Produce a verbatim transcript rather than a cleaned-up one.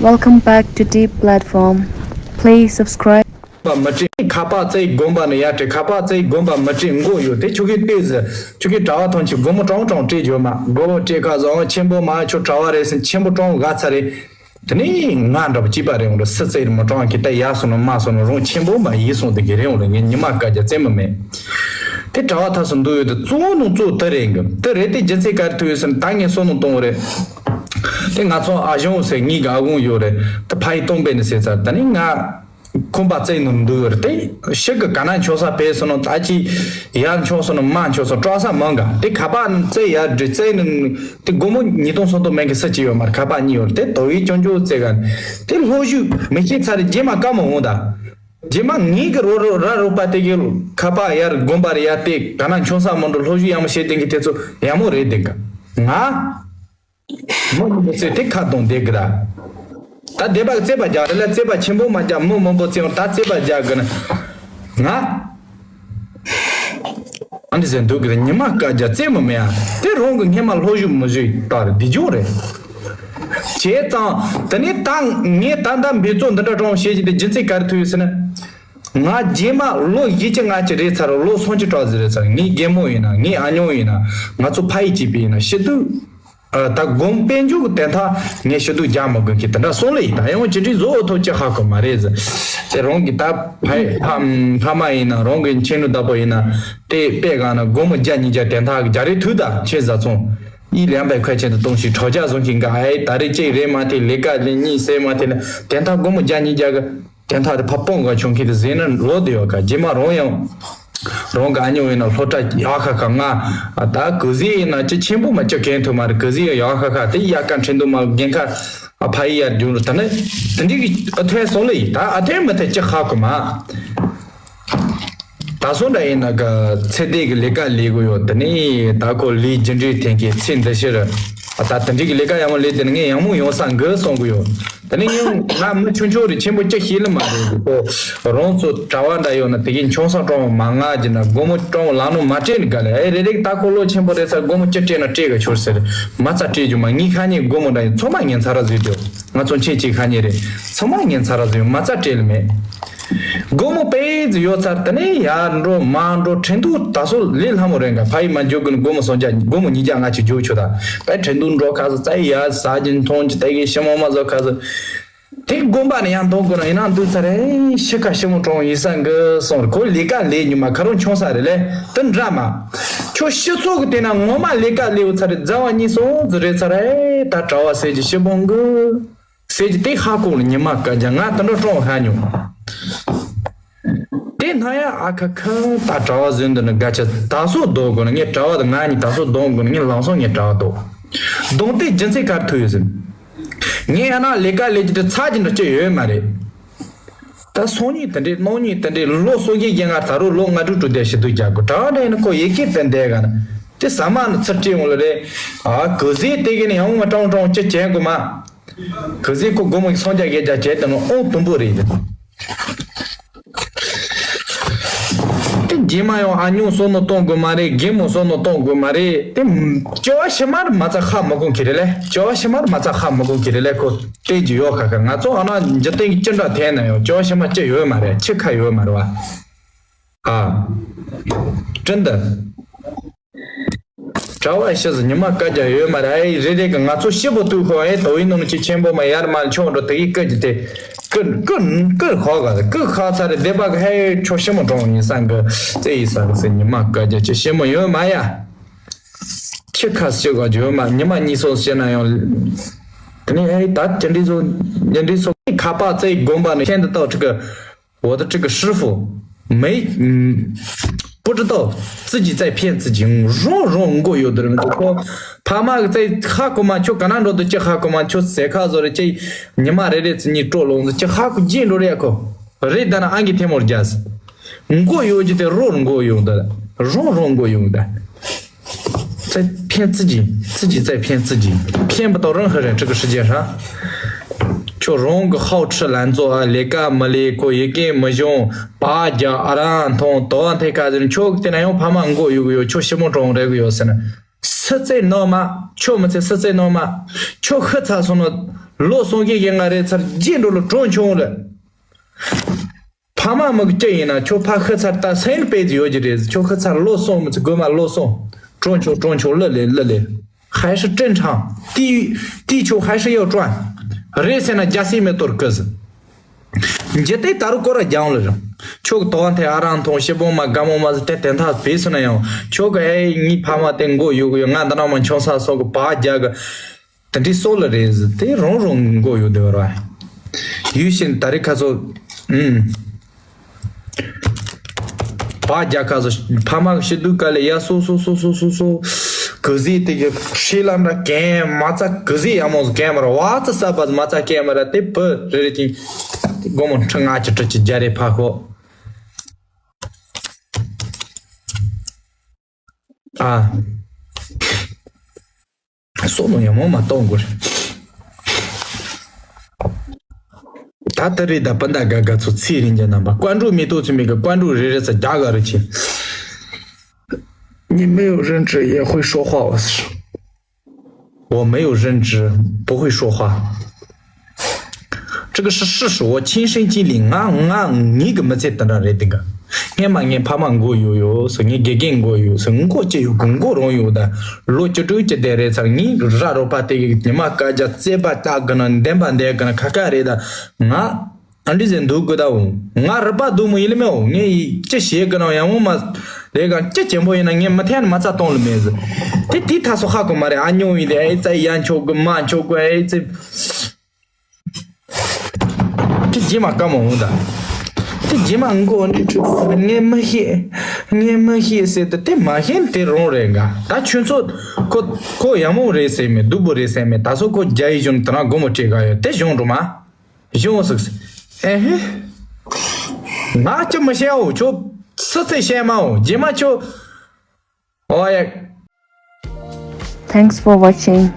Welcome back to Deep Platform. Please subscribe. པ་མི་སྤྲད། ཁ་པར་བཙལ་དགོན་པ་ནས་ཡར་སྤྲད། ཁ་པར་བཙལ་དགོན་པ་མི་སྤྲད། མགོ་གཡོག་དེ་ཁྱོད་ཀྱི་ལྟོས་ཟེར། ཁྱོད་ཀྱི་གྲྭ་བ་ཐམས་ཅད་སྒོར་མོ་གྲངས་གྲངས་སྤྲད་རྒྱུ་མ། སྒོར་མོ་སྤྲད་ཁ་བཟང་ཆེན་པོ་མ། ཁྱོད་གྲྭ་བ་རེད་ཟེར་ཆེན་པོ་གྲངས་ག་ཚ་རེད། དེ་ནས་ང་འདྲ་པོ་སྐྱིད་པ་རེད། འོང་རེད། སི་ཙེ་རེད་མི་གྲངས་ཀྱི་ལྟ་ཡག་སོང་ནོ་མ་སོང་ནོ་རང་ཆེན་པོ་མ་ཡིན་སོང་དེ་གི་རེད། འོང་རེད། ངས་ཉི་མ་སྐར་རྒྱ་བཙལ་མི་མེད། དེ་གྲྭ་བ་ཐབས་སུ་འདུག་ཡོད་དེ་གཙོ་བོ་ནང་གཙོ་དེ་རེད་གི། དེ་རེད། དེ་རྒྱུ་མཚན་ག་རེ་ཐུག་ཡོད་ཟེར་ན་ད་ངས་བསམ་བློ་གཏོང་བ་རེད། དེ་ང་ཚོ་ཨ་ཞང་ཟེར་ངའི་གི་ཨ་ཁུ་ཡོད་རེད། དེ་ཕ་ཡི་སྟོང་པས་ནི་ཟེར་ཚར། ད་ནི་ང་ཁོམ་པ་བཙལ་ནོ་འདུག་ཡོད་རེད། དེ་ཤི་གི་ག་ན་འཆོར་ས་བས་སོང་ནོ་ད་ཅི་ཡར་འཆོར་སོང་ནོ་མར་འཆོར་སོང་སྐྲག་ས་མང་ག་དེ་ཁ་པར་བཙལ་ཡར་འདྲི་བཙལ་ནི་དེ་སྒོར་མོ་ཉིས་སྟོང་སུམ་སྟོང་མེད་གི་ས་ཅི་ཡོད་མ་རེད། ཁ་པར་གཉིས་ཡོད་རེད། དེ་དོ་ཡི་སྐྱོན་བརྗོད་བཙལ་ག་དེ་ལྷོ་བཞུགས་མི་ཤེས་ཚར་རེད། རྗེས་མ་བཀའ་མོ་འོང་ད། རྗེས་མ་ངེད་ཀྱི་རོ་རོ་ར་རོགས་པ་དེ་གི་ཁ་པར་ཡར་དགོན་པར་ཡར་བལྟས་ག་ན་འཆོར་ས་མ་འགྲོ། ལྷོ་བཞུགས་ཡག་མོ་བྱེད་དེ་གི་དེ་ཚོ་ཡག་མོ་རེད་དེ་ག་ང་མོ་མི་ཚོས་དེ་ཁ་གཏོང་བསྡད་གི་ར། ད་སྡེ་པ་གི་རྩེད་པ་རྒྱག་རེད་ལ། རྩེད་པ་ཆེན་པོ་མ་རྒྱག་མི་མང་པོ་རྩེད་འོང་། ད་རྩེད་པ་རྒྱག་གི་ན་ང་ཨ་འདི་ཟེར་འདུག་གི་ར། ཉི་མ་སྐར་རྒྱ་རྩེད་མི་མེད་ཨ། དེ་རང་གི་སྔས་མ་ལྷོ་བཞུགས་མི་བཞུགས་ལྟར་བདེ་སྐྱོ་རེད། བྱས་ཙང་དེ་ནས་ད་ངས་ད་ལྟ་འབད་བརྩོན་འདི་འདྲ་དྲང་བཤད་ཀྱི་དེ་རྒྱུ་མཚན་ག་རེ་ཐུག་ཡོད་ཟེར་ན། ང་རྗེས་མ་ལོ་བཞི་བཅུ་ལྔ་བཅུ་རེད་ཚར། ལོ་སུམ་ཅུ་སྐྲག་ཟིག་རེད་ཚར། ངའི་རྒན་མོ་ཡིན་ན་ངའི་ཨ་ཉོ་ཡིན་ན་ང་ཚོ་ཕ་ཡུལ་གཅིག་པ་ཡིན་ན་ཤི་དུས་ཨ་ད་དགོན་དཔལ་འབྱོར་གྱི་དོན་དག་ངས་ཤི་དུས་རྒྱག་མི་དགོས་མཁན་དེ་འདྲ་སོང་ལེ་ཡིན། ད་ཡང་ཅི་འདྲའི་བཟོ་འོ་ཐོག་ཅི་ཧ་གོ་མ་རེད་ཟེར། དེ་རང་གི་ད་ཕ་ཕ་ཕ་མ་ཡིན་ན་རང་གི་མཆན་ནུ་བདག་པོ་ཡིན་ན་དེ་དཔེ་གང་ན་སྒོར་མོ་བརྒྱ་ཉིས་བརྒྱ་དོན་དག་གི་རྒྱ་རེ་ཐུག་ད་ཁྱེད་བཟའ་ཚང་ཡིད་ལན་པའི་ཁ་ཆེན་དུ་གཏོང་ཞིག་ཁྲོ་རྒྱ་བཟུང་ཞིག་འགའ་ཨེ་ད་རེས་ཅིག་རེད་མ་དེ་ལས་ཀ་ལས་གཉིས་ཟེར་མ་དེ་ལ་དོན་དག་སྒོར་མོ་བརྒྱ་ཉིས་བརྒྱ་གི་དོན་དག་དེ་ཕ་སྤོང་ག་ཆུང་ཁྱེད་དུ་ཟེར་ན་ལོ་དེ་ཡོད་ག་རྗེས་མ་རང་ཡང་རང་ག་ཉོ་ཡིན་ན་ལྷོ་བྲག་ཡག་ཁ་ཁ་ང་ད་གུ་ཟི་ཡིན་ན་ཅི་ཆེན་པོ་མ་ཅི་གན་ཐུབ་མ་རེད། གུ་ཟི་ཡང་ཡག་ཁ་ཁ་དེ་ཡག་ག་ཁྲིན་དུ་མ་རྒན་ཁ་ཨ་ཕ་ཡི་ཡར་རྒྱུན་རུ་ད་ནི་དེ་འདྲི་གི་ཨ་ཐོན་སོང་ལེ་ཡིན། ད་ཨ་ཐོན་མི་ཐོན་ཅི་ཧ་གོ་མ། ད་སོང་འདྲ་ཡིན་ན་ག་ཚེ་འདས་ཀྱི་ལས་ཀ་ལས་དགོས་ཡོད། དེ་ནས་ད་ཁོ་ལས་རྒྱུ་འབྲས་ཐེན་གྱི་ཚེ་འདི་ཕྱིར་ཨ་ད་དེ་འདྲི་གི་ལས་ཀ་ཡག་མོ་ལས་དེ་ནི་ངས་ཡག་མོ་ཡོང་ས་འགི་གསུང་གི་ཡོད། དེ་ནས་ཡང་ང་མི་ཆུང་ཆུང་རེད། ཆེན་པོ་ཅི་ཤེས་ལེ་མ་རེད། ཁོ་རང་ཚོ་གྲྭ་བ་འདྲ་ཡོད་ན་དེ་གི་འཆང་ས་གྲོང་མ་ང་གྱི་ན་སྒོར་མོ་གྲོང་ལ་ནོ་མ་སྤྲད་ནི་ག་ལེ། ཨེ་རེ་རེ་ད་ཁོ་ལོ་ཆེན་པོ་རེད་ས་སྒོར་མོ་ཅི་སྤྲད་ན་སྤྲད་ག་ཆོར་ཟེར། མ་རྩ་སྤྲད་རྒྱུ་མ་ངའི་ཁ་ཉིན་སྒོར་མོ་འདྲ་ཡིན་ཚང་མ་ངན་ཚ་ར་བཟོས་དེ་ང་ཚོ་ཆེན་ཆེ་ཁ་ཉིན་རེད། ཚང་མ་ངན་ཚ་ར་བཟོས་མ་རྩ་སྤྲད་ལེ་མེད། སྒོར་མོ་དཔེ་ཙི་ཡོད་ཚར། དེ་ནས་ཡར་འགྲོ་མར་འགྲོ་ཁྲིན་ཏུ་ད་སོ་ལས་སླ་མོ་རེད་འགའ། ཕ་ཡི་མ་འཇོག་གི་ནི་སྒོར་མོ་སོང་རྒྱ་སྒོར་མོ་ཉིས་བརྒྱ་ལྔ་བཅུ་འཇོག་ཆོག་ད་པའི་ཁྲིན་ཏུ་འགྲོ་ཁ་སོ་རྩ་ཡི་ཡར་ཟ་གྱིན་མཐོང་གྱི་ད་གི་ཤི་མོ་མ་བཟོ་ཁ་སོ། དེ་དགོན་པ་ནས་ཡང་འདོན་དགོས་ན་ཡིན་ན་འདུག་ཚར་རེད། ཤི་ཁ་ཤི་མོ་གྲོང་ཡིན་ས་འགི་སོང་རེད། ཁོ་ལས་ཀ་ལས་ཉུ་མ་ཁ་རོང་ཆུང་ས་རེད་ལས་དེ་འདྲ་མ། ཁྱོད་ཤི་ཚོགས་གི་དེ་ན་ངོ་མ་ལས་ཀ་ལས་འོ་ཚར་རེད། རྫ་བ་གཉིས་སོང་ཟི་རེད་ཚར་རེད། ད་གྲྭ་བ་ཟེར་གྱི་ཤི་མོ་འགི་ཟེར་གྱི་དེ་ཧ་གོ་ལ་ཉི་མ་སྐར་རྒྱ་ང་དེ་འདྲ་གྲོང་ཧ་ཉོ། དེ་སྣང་ཡ་ཨ་ཁ་ཁ་ད་གྲྭ་བ་ཟིན་འདི་ནི་དགའ་ཆ་ད་སོ་ལྡོག་དགོས་ན་ངས་གྲྭ་བ་དང་ང་གཉིས་ད་སོ་ལྡོག་དགོས་ན་ངས་ལང་སོང་ངས་གྲྭ་བ་ལྡོག་ལྡོག་དེ་རྒྱུ་མཚན་ག་རེ་ཐུག་ཡོད་ཟིན། ངས་ཡང་ན་ལས་ཀ་ལས་ཀྱི་དེ་ཚ་གྱི་འདྲ་ཅི་ཡོད་མ་རེད། ད་སོང་ཉིད་དེ་འདྲས་གནང་ཉིད་དེ་འདྲས་ལོ་སོ་བཞི་རྒྱན་ང་ད་རུང་ལོ་ལྔ་དྲུག་དྲུག་དེ་ཞི་དུས་རྒྱག་དགོས་གྲྭ་བ་འདྲ་ཡིན་ན་ཁོ་ཡི་གེ་དེ་འདས་ག་ན་དེ་ཟ་མ་ནི་ཚུར་སྤྲད་འོང་ལ་རེད། ཨ་གུ་ཟེ་དེ་གི་ནི་ཡང་ང་ཀྲང་ཀྲང་ཅི་བྱེད་དགོས་མ། གུ་ཟེ་ཁོ་སྒོར་མོ་སངས་རྒྱས་རྒྱལ་རྒྱ་བྱས་དེ་ནི་ཨོང་དུམ་བུ་རེད། དེ་རྗེས་མ་ཡང་ཨ་ཉུང་སོ་ནོ་གཏོང་དགོས་མ་རེད། རྒན་མོ་སོ་ནོ་གཏོང་དགོས་མ་རེད། དེ་སྐྱེ་བ་ཕྱི་མར་མ་རྩ་ཧ་མ་གོ་གི་རེད་ལེ། སྐྱེ་བ་ཕྱི་མར་མ་རྩ་ཧ་མ་གོ་གི་རེད་ལེ། ཁོ་བལྟས་ཀྱི་ཡོད་ཁ་ཁ། ང་ཚོ་ཨ་ན་འཇིག་རྟེན་གྱི་ཅི་འདྲ་འཐེན་ན་ཡང་སྐྱེ་བ་ཕྱི་མ་ཅི་ཡོད་མ་རེད། ཁྱི་ཁ་ཡོད་མ་རེད་བ། ཨ། དྲིན་དུ། གྲྭ་བ་ཤི་ཟིན་ཉི་མ་སྐར་རྒྱ་ཡོད་མ་རེད། ཨེ་རེ་རེ་གི་ང་ཚོ་ཤི་བོ་དུས་ཁོ་ཨེ་དོ་ཡིན་ནོ་ཅི་ཆེན་པོ་མ་ཡར་མར་ཆོག་འགྲོ་དེ་གི་ཀི་ཅི་དེ་ཀི་ཀི་ཀི་ཧོ་ག་ཀི་ཧ་ཚ་རེ་བདེ་བ་གི་ཧེ་ཆོ་ཤི་མོ་གྲོང་ཡིན་སང་གི་ཙེ་ཡིན་སང་གི་ཟེར་ཉི་མ་སྐར་རྒྱ་ཅི་ཤི་མོ་ཡོད་མ་ཡ། ཁྱི་ཁ་ཤི་ག་ཡོད་མ་ཉི་མ་གཉིས་སོ་ཤི་ན་ཡང་། དེ་ནས་ཨེ་ད་ཅི་འདྲི་སོ་ཉི་འདྲི་སོ་ཁ་པ་ཙེ་དགོན་པ་ནས་ཁྱེད་འདི་ཏག་ཁྲི་གི 我的这个师傅没，嗯，不知道自己在骗自己，རང་རང་མགོ་གཡོག་དེ་རེད། ཁོ་ཕ་མ་གི་ཚེ་ཧ་གོ་མ་ཁྱོད་ག་ན་འགྲོ་དུ་ཅི་ཧ་གོ་མ་ཁྱོད་ཟས་ཁ་བཟོ་རེ་ཅི་ཉི་མ་རེ་རེ་ཚི་གཉིས་སྤྲོ་ལོང་ཚི་ཅི་ཧ་གོ་རྗེས་འགྲོ་རེ་ཡ་ཁོ་རེད། ད་ན་ཨང་གི་ཐེ་མོར་རྒྱས་མགོ་གཡོག་རྒྱུ་དེ་རང་རང་མགོ་གཡོག་ད་རང་རང་མགོ་གཡོག་ད། 在骗自己，自己在骗自己，骗不到任何人。这个世界上，ཁྱོད་རང་གི་ཧའོ་ཁྲི་ལན་ཚོ་ཨ་ལས་ཀ་མི་ལས་ཁོ་ཡི་གེ་མི་སྦྱོང་པ་རྒྱ་ཨ་རང་མཐོང་དོ་ཨ་འཐེ་ཁ་ཟེར་ཁྱོད་དེ་ན་ཡང་ཕ་མ་མགོ་གཡུག་གི་ཡོད། ཁྱོད་ཞི་མོ་གྲོང་རེག་གི་ཡོད་ཟེར་ན་སི་ཙེ་ནོ་མ་ཁྱོད་མི་ཚེ་སི་ཙེ་ནོ་མ་ཁྱོད་ཤི་ཚ་སོང་ནོ། ལོ་སོང་གི་ཡིན་ང་རེད་ཚར་རྗེས་འགྲོ་ལ་གྲོང་ཆུང་ལ། ཕ་མ་མི་གི་སྐྱིད་ཡིན་ན་ཁྱོད་ཕ་ཤི་ཚར་ད་སེམས་དཔེ་ཡོད་ཀྱི་རེད། ཁྱོད་ཤི་ཚར་ལོ་སོང་མི་ཚེ་དགོས་མ་ལོ་སོང་། གྲོང་ཆུང་གྲོང་ཆུང་ལི་ལི་ལི་ལི། 还是正常。地地球还是要转。རེད་ཟེར་ན་རྒྱ་སེ་མི་གཏོར་ཀི་ཟི། འཇི་ལྟའི་ད་རུ་སྐོར་ར་རྒྱང་ལ་རང་། ཁྱོད་ཀྱི་དོ་བ་ཐེ་ཨ་རང་མཐོང་ཤེ་བོ་མ་དགའ་མོ་མ་ཟི་དེ་དེ་འཐག་བེ་སུ་ན་ཡང་ཁྱོད་ཀྱི་ཨེ་ངའི་ཕ་མ་དེ་མགོ་ཡུག་ཡོད་ང་འདི་ན་མ་འཆོང་ས་སོགས་ཀྱི་བག་རྒྱག་གི། དེ་འདྲའི་སོགས་ལ་རེད་ཟི་དེ་རང་རང་མགོ་ཡུག་དེ་བར་བ། ཡུལ་ཤིན་ད་རེ་ཁ་སོ། ཨུམ། བག་རྒྱག་ཁ་སོ་ཕ་མ་གི་ཤི་དུས་ག་ལེ་ཡ་སོ་སོ་སོ་སོ་སོ་སོ། གི་ཟི་དེ་གི་ཧྲི་ལམ་ར་གན་མ་ཚ་གི་ཟི་ཡ་མོ་གན་མ་ར་བ་ཚ་ས་བ་མ་ཚ་གན་མ་ར་དེ་བུ་རེ་རེ་ཅིང་། སྒོ་མོ་ཁྲི་ལྔ་ཅི་ཁྲི་ཅི་རྒྱ་རེ་ཕ་ཁོ། ཨ། སོ་ནོ་ཡ་མོ་མ་གཏོང་དགོས། ད་ལྟ་རེད་ད་སྤུན་ཟླ་དགའ་དགའ་ཚོ་ཚེ་རིང་རྒྱ་རྣམ་པ་ཀོན་ཀྲུའུ་མེ་ཏོག་ཚོད་མེད་གི་ཀོན་ཀྲུའུ་རེ་རེ་ཚ་རྒྱ་ག་རུ་ཆེ། 你没有认知也会说话，我是。 我没有认知，不会说话。这个是事实，我亲身经历。ང་ང་ངའི་གི་མི་ཚེ་དེ་འདྲ་རེད་དེ་ག་སྔན་མ་ངའི་ཕ་མ་མགོ་ཡོད་ཡོད་སོ་ངའི་དགེ་རྒན་མགོ་ཡོད་སོ་མགོ་ཅི་ཡོད་གི་མགོ་རང་ཡོད་ད། ལོ་བཅུ་དྲུག་ཅི་དེ་རེད་ཚར་ངའི་ར་རོ་པ་དེ་གི་ཉི་མ་སྐར་རྒྱ་རྩེ་པ་ལྟ་གི་ན་འདན་པ་འདན་གི་ན་ཁ་ཁ་རེད་ད། ང་ཨ་འདྲི་ཟེར་འདུག་གི་ད་འོ་ང་རི་པ་འདུག་མོ་ཡིན་ལ་མེད་འོ་ངས་ཡི་ཅི་བྱེད་གི་ན་ཡང་འོ་མ་རེད་ག་ཅི་ཅན་པོ་ཡིན་ན་ངས་མི་ཐན་མ་ཚ་གཏོང་ལ་མེད་ཟི། དེ་དེ་ཐ་སོ་ཧ་གོ་མ་རེད་ཨ་ཉོ་ཡིན་དེ་ཨེ་ཙ་ཡ་མཆོག་གི་མ་མཆོག་གི་ཨེ་ཙི། དེ་རྗེས་མ་དཀའ་མོ་འོང་ད། དེ་རྗེས་མ་མགོ་ནི་ཁྲུ་ངས་མ་ཤེས། ངས་མ་ཤེས་ཟེར་ད་དེ་མ་ཤེས་དེ་རང་རེད་ག་ད་ཁྱོད་ཚོ་ཁོ་ཁོ་ཡ་མོ་རེད་ཟེར་མེད་སྡུག་པོ་རེད་ཟེར་མེད་ད་སོ་ཁོ་རྒྱ་ཡི་གཞུང་དེ་རང་སྒོ་མོ་ཁྲིད་ག་ཡོད་དེ་གཞུང་འགྲོ་མ། གཞུང་ཟིག་ཟིག་ཨེ་ཧེ། ང་ཅི་མི་ཤེས་འོ་ཁྱོད་སི་ཚེ་ཤེས་མ་འོ་རྗེས་མ་ཁྱོད། ཨོ་ཡ། Thanks for watching.